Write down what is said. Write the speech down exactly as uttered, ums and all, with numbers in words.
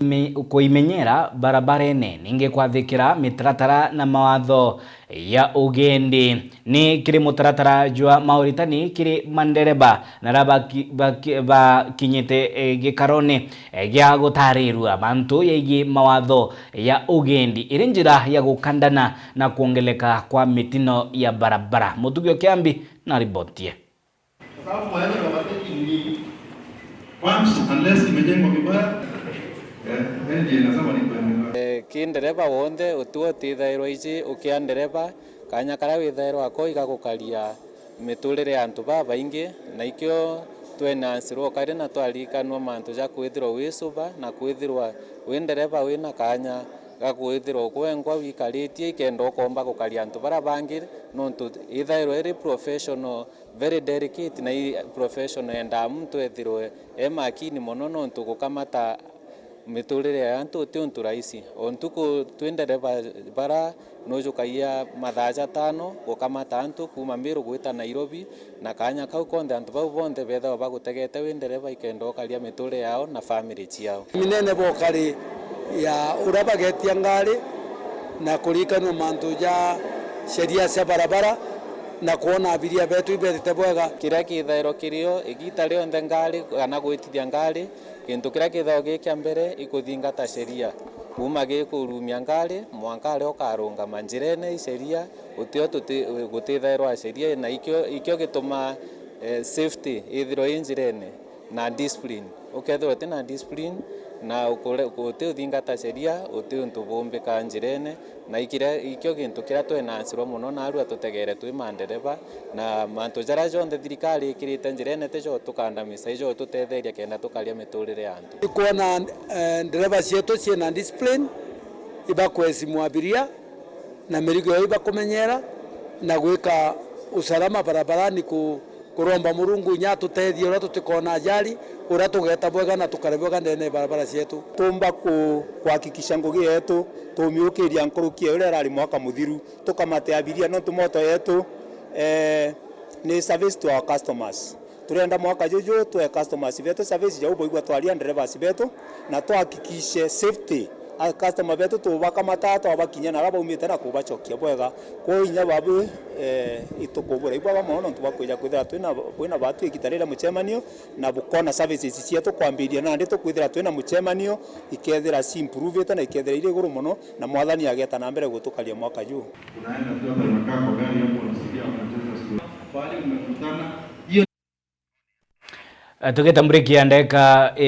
mi-, kuimenyera barabarene, ningi kwathikira mitaratara na mawatho ya ugendi. Ni kiri mutaratara jwa mauritani kiri mandereba na aria baki-, baki-, bakinyite, eh, gikarone, eh, gia gutarirua mantu yegii mawatho ya ugendi, iri njira ya gukandana na kuongeleka kwa mitino ya barabara. Mutugi o Kiambi na riboti ye. Kwa sababu maeneo ya mateki ni bumps, unless imejengwa vibaya, eh, N G A inasema ni kuendelea. Eh, ki ndereba wonthe, utiwe utithairwa iji ukia ndereba, kanya karia withairwa ako igagukaria miturire ya antu babaingi, na ikio twenansirwa ukari na twarikanwa mantu ja kwithirwa wi suba na kwithirwa wi ndereba wina kanya ga kwithirwa gwengwa wikaritie ikenda ukomba gukaria antu baria bangi, nontu ithairwa iri professional, very delicate, na i professional yendaa muntu ethirwe e makini mono, nontu gukamata miturire ya antu ti untu rahisi. O ntuku twi ndereba bara nujukagia mathaa jatano gukamata antu kuuma Meru gwita Nairobi, na kanya kau konthe antu bau bonthe bethagwa bagutegete wi ndereba ikenda ukaria miturire yao na family ciao. Minene bokari ya uria bagetia ngari na kurikanwa mantu ja sheria cia barabara na kwona abiria betu ibetite bwega. Kiria kithairwa kirio igita rionthe ngari kana gwitithia ngari, gintu kiria kithagwa gi kia mbere ikuthingata sheria. Kuuma gikurumia ngari mwanka aria ukarungama njirene i sheria, utio tuti-, gutithairwa sheria, na ikio, ikio gituma, eh, safety ithirwa i njirene na discipline. Ukethirwa uti na discipline na ukure-, uti uthingata sheria, uti untu bumbika njirene, na ikiria, ikio gintu kiria twenansirwa mono, na arua tutegere twi mandereba, na mantu jaria jonthe thirikari ikirite njirene ti jo tukandamisa, ijo tutetheria kenda tukaria miturire ya antu. Ikwona, eh, ndereba cietu ciina discipline, ibakwesimu abiria, na mirigo yao ibakumenyera, na gwika usalama barabarani ku-, kuromba Murungu inya atutethie uria tutikona ajali, uria tugeta bwega na tukare bwega ndene ya barabara cietu. Tumba ku-, kuhakikisha ngugi yetu tumiukiria nkuruki ya uria irari mwaka muthiru, tukamate abiria, nontu moto yetu, eh, ni service to our customers. Turenda mwaka juju twe customers betu service jau boigua twaria nderevas betu, na twahakikishe safety. A customer betu tubakamata, twabakinyia na aria baumite na kubacokia bwega. Kwou inya babu, eh, itukubura ibwega mono nontu bwa kwija kwithira twina, bwina batu igita riria mucemanio, na bukona services cietu kwambiria nandi tukwithira twina mucemanio, ikethira ci improvite na ikethira iri iguru mono, na Mwathani ageta na mbere gutukaria mwaka juu. Unaenda tu hata unakaa kwa gari hapo, unasikia wanacheza story. Pahali mmekutana, hiyo Eh, tugita muriki ya ndeka, eh,